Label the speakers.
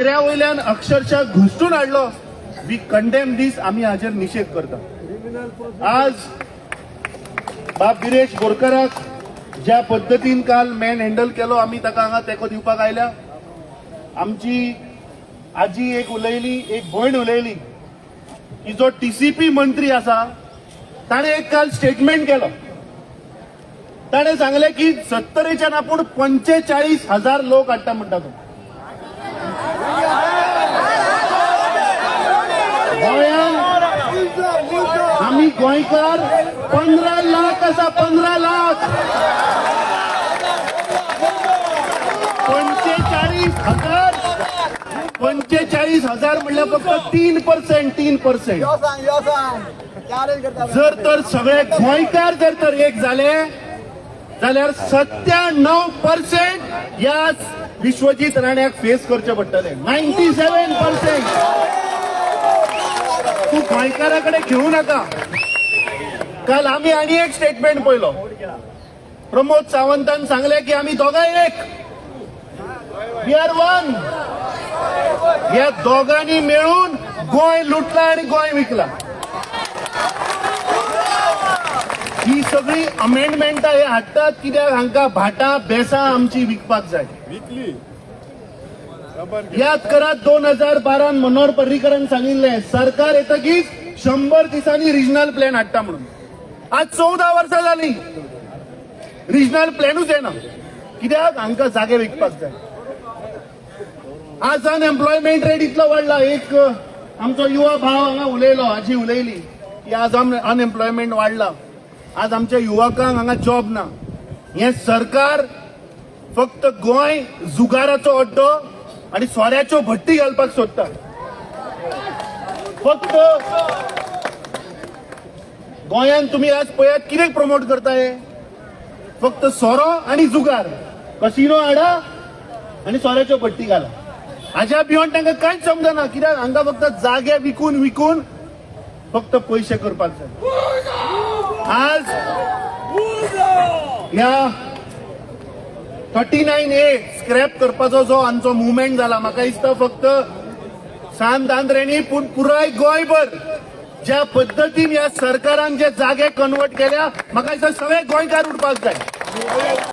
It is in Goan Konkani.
Speaker 1: चेहऱ्या वयल्यान अक्षरशः घुसटून हाडलो. We condemn this. आमी हाजेर निशेध करता. आज बाब विरेश बोरकराक ज्या पद्दतीन काल मॅन हँडल केलो, आमी ताका हांगा तेंको दिवपाक आयल्या. आमची आजी एक उलयली, एक भयण उलयली की जो टीसीपी मंत्री आसा ताणें एक काल स्टेटमेंट केलो. ताणें सांगलें की 70च्यान आपूण 45,000 लोक हाडटा म्हणटा तो. गोंयांत आमी गोंयकार 15 लाख आसा, 15 लाख. 45,000, 45,000 म्हणल्यार फक्त 3%, 3%.
Speaker 2: यो सांग, यो सांग, चारच करता.
Speaker 1: जर तर सगळे गोंयकार जर तर एक जाले जाल्यार 97% ह्या विश्वजीत राण्याक फेस करचे पडटले. 97%. तूं गोंयकारा कडेन घेवं नाका. काल आमी आनी एक स्टेटमेंट पळयलो. प्रमोद सावंतान सांगलें की आमी दोगांय एक, we are one. ह्या दोगांनी मेळून गोंय लुटला आनी गोंय विकला. ही सगळी अमेंडमेंटां हे हाडटात कित्याक? हांकां भाटां बेसां आमची विकपाक जाय.
Speaker 3: विकली.
Speaker 1: याद करात, 2012 मनोहर पर्रीकरान सांगिल्लें, सरकार येतकीच 100 दिसांनी रिजनल प्लॅन हाडटा म्हणून. आज 14 वर्सां जाली, रिजनल प्लॅनूच येना. कित्याक? हांकां जागे विकपाक जाय. आज अनएम्प्लॉयमेंट रेट इतलो वाडला. एक आमचो युवा भाव हांगा उलयलो, आजी उलयली की आज अनएम्प्लॉयमेंट वाडला, आज आमच्या युवकांक हांगा जॉब ना. हें सरकार फक्त गोंय जुगाराचो अड्डो आणि सोऱ्याच्यो भट्टी घालपाक सोदता. फक्त गोंयांत तुमी आज पळयात कितें प्रमोट करता हे, फक्त सोरो आणि जुगार. कसिनो हाडा आणि सोऱ्याच्यो भट्टी घाला. हाज्या बियोंड तांकां कांयच समजना. कित्याक? हांकां फक्त जागे विकून विकून फक्त पयशे करपाक जाय. आज ह्या 39A scrap करपाचो जो आमचो मुवमेंट जाला, म्हाका दिसता फक्त सांत आंद्रेनी पूण पुराय गोंयभर ज्या पद्दतीन ह्या सरकारान जे जागे कन्वर्ट केल्या, म्हाका दिसता सगळे गोंयकार उठपाक जाय.